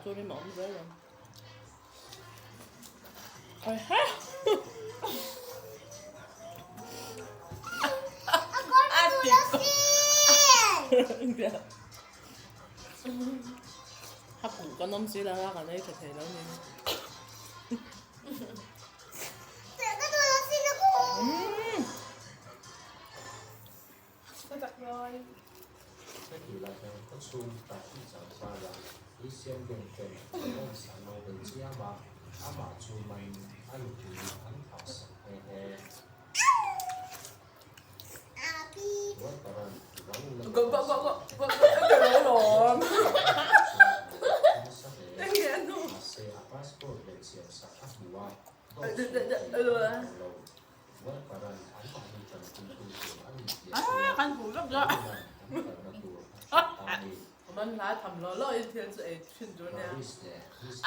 chu rim a awm zel lo. Ai ha! A ti A kuh kan awm si lo a, kan ei tha thei lo ni. Go go go go go go ka lo lawm. Kan hmu vek zawk. Man hla tham lo lo in thil chu ei thin tur nia.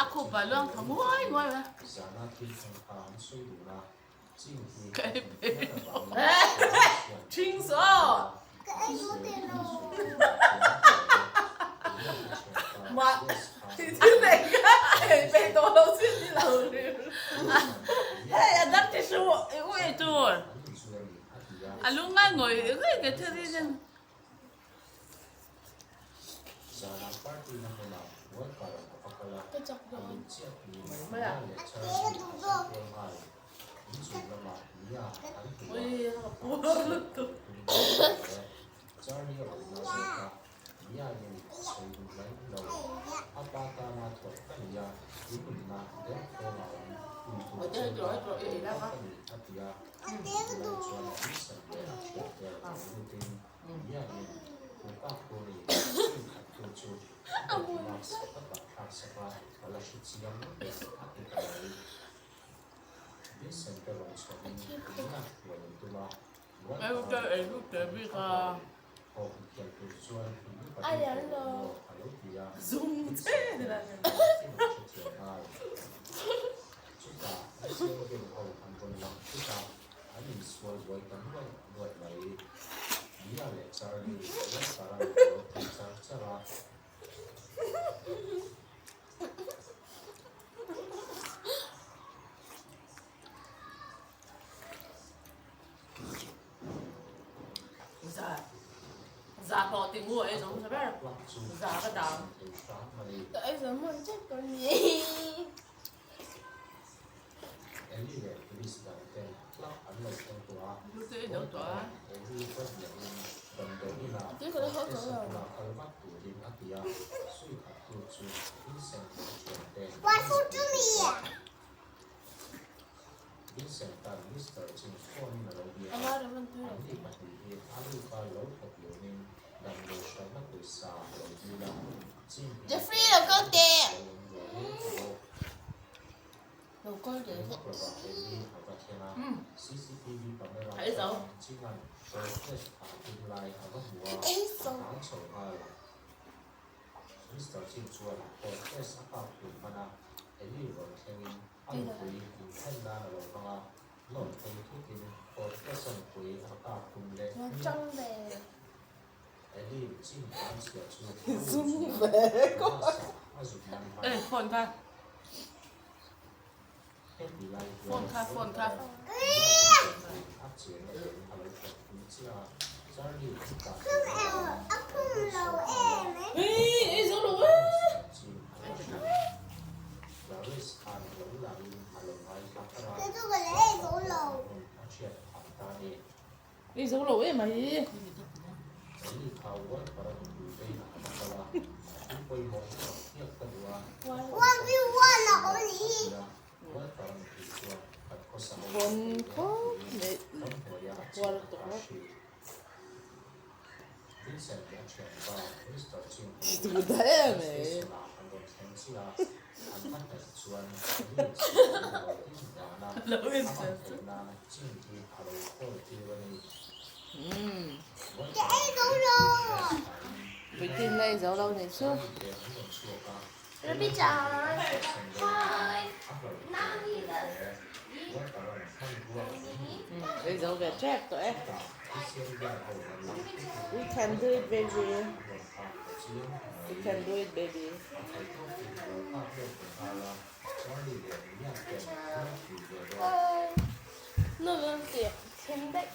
A khup ah luang tha nguai nguai mai. Ka ei phei lo. Thing saw. Ka ei zo teh lo. Ma thil ei ka ei phei tawh lo sin ni lo rim. Hei a dang ti su i u ei tur. A lungngai ngawih ngawih ke thil hi nen. Ka chak dawn. A te ka duh zawk. A te ka duh. A lian lo. Zum che ni la. Za za hlawh ti ngu ei zawng sa ber za ka dang. Ka ei zawng hman tep ka ni. Tui ka la haw tawh lo. A var a van tui lo. Jeffrey lo kal teh. Lo kal teh. Ei zo. Ei zo. Chang ve. Zum ve ko. Ê, phone kha. Phone kha, phone kha. Ê, ei zo lo a. Ei zo lo em mai. Bon khawp mai puar lutuk lo. Duh ta em mai. Lo in chen chu. Puitlin la ei zo lo nih chu. Ei zo ve tep tawh e. We can do it baby. We can do it baby. Thim daih.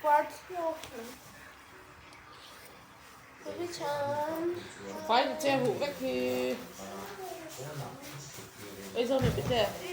Puar thiau hlawm. Baby chan. Fai ta che huh vek hi. Ei zo mi pe che.